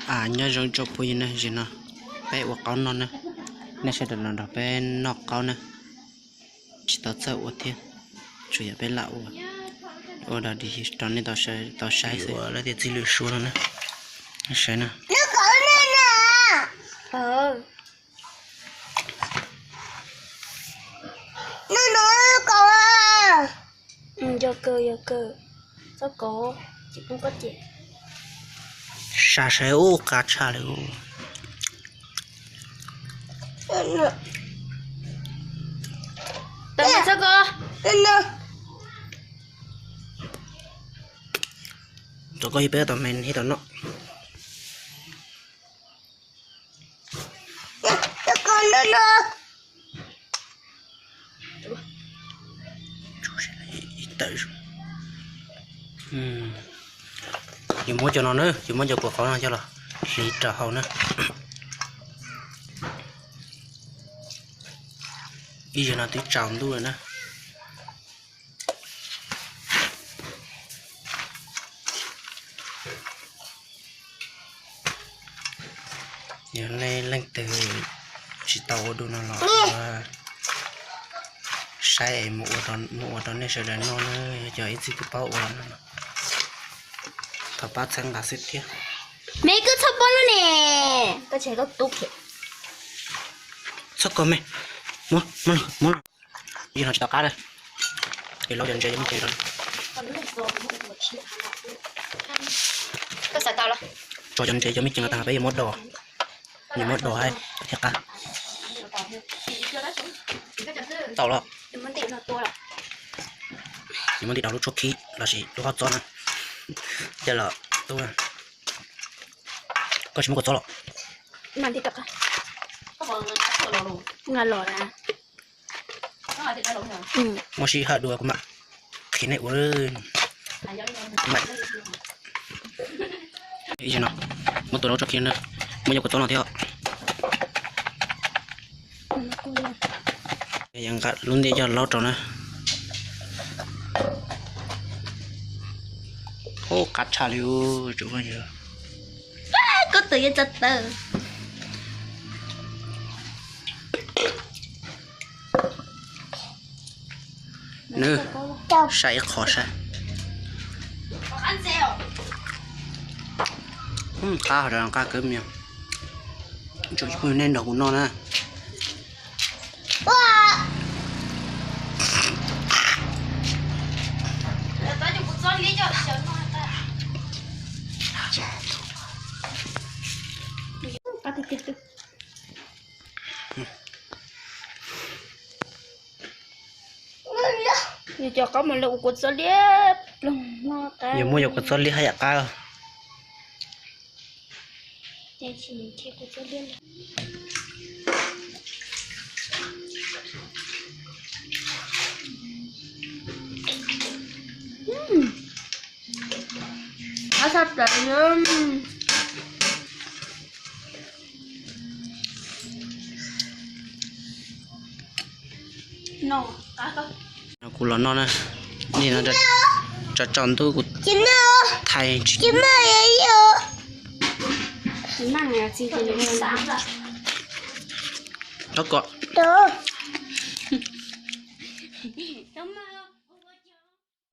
Nyob zoo tsoom phooj ywg na, zaum no peb ua qaub noj na, nej sawv daws los nrog peb noj qaub na. Tsis tau txawj ua thiab, tsuas yog peb lam ua, ua dog dig rau nej tau saib xwb. Lawv tias txij lwm suab no na, saib na. Yog kawg, yog kawg, txhob kov, tsis poob koj ces. Sab saib ub qab tshaj li. Txhob kov. Txhob kov, peb tau me thiab tau noj. Yus muab cov no na, yus muab cov kua qaub no coj los hliv rau hauv na. Ib zaug no twb tsaus ntuj lawm na. Yog nej leej twg tsis tau ua dua no los saib es mus ua rau nej sawv daws noj na, yog cov ib txwm twb paub ua no, thov pab txhawb nqa xwb thiab. Me koj txhob paub lub ne, koj tsis hais koj tub. Txhob kov me, muab, muab, muab. Ib no tsis tau qab na, es laub cov ntses cov me ceem rau. Tso cov ntses cov me ceem no tag peb yuav muab do, yuav muab do thiaj qab. Tau los, yuav muab ntim rau lub tshuab khib lossis lub qhov txob na, coj los tub. Koj tsis muab kua txob los? Nqa los. Muab sij hawm dua kuv mam qhia nej ua. Ib zaug no muab tua rau tshuab khib na, muab cov kua txob no thiab. Yog nqa lub ntiaj coj laub rau na. Ub qab tshaj li. Koj tus yuav txog taw. Nws, saib ib qho saib. Qab hov, qab kawg me. Tsuas nej nrog kuv noj na. Yus cov qaub mas lawv ua kua txob liab ploog no. Yus muab yus kua txob liab haj yam qab. Qab tshaj plaws. Kuv los noj na, tsaus tsaus ntuj kuv thaij tsis. Rov kom.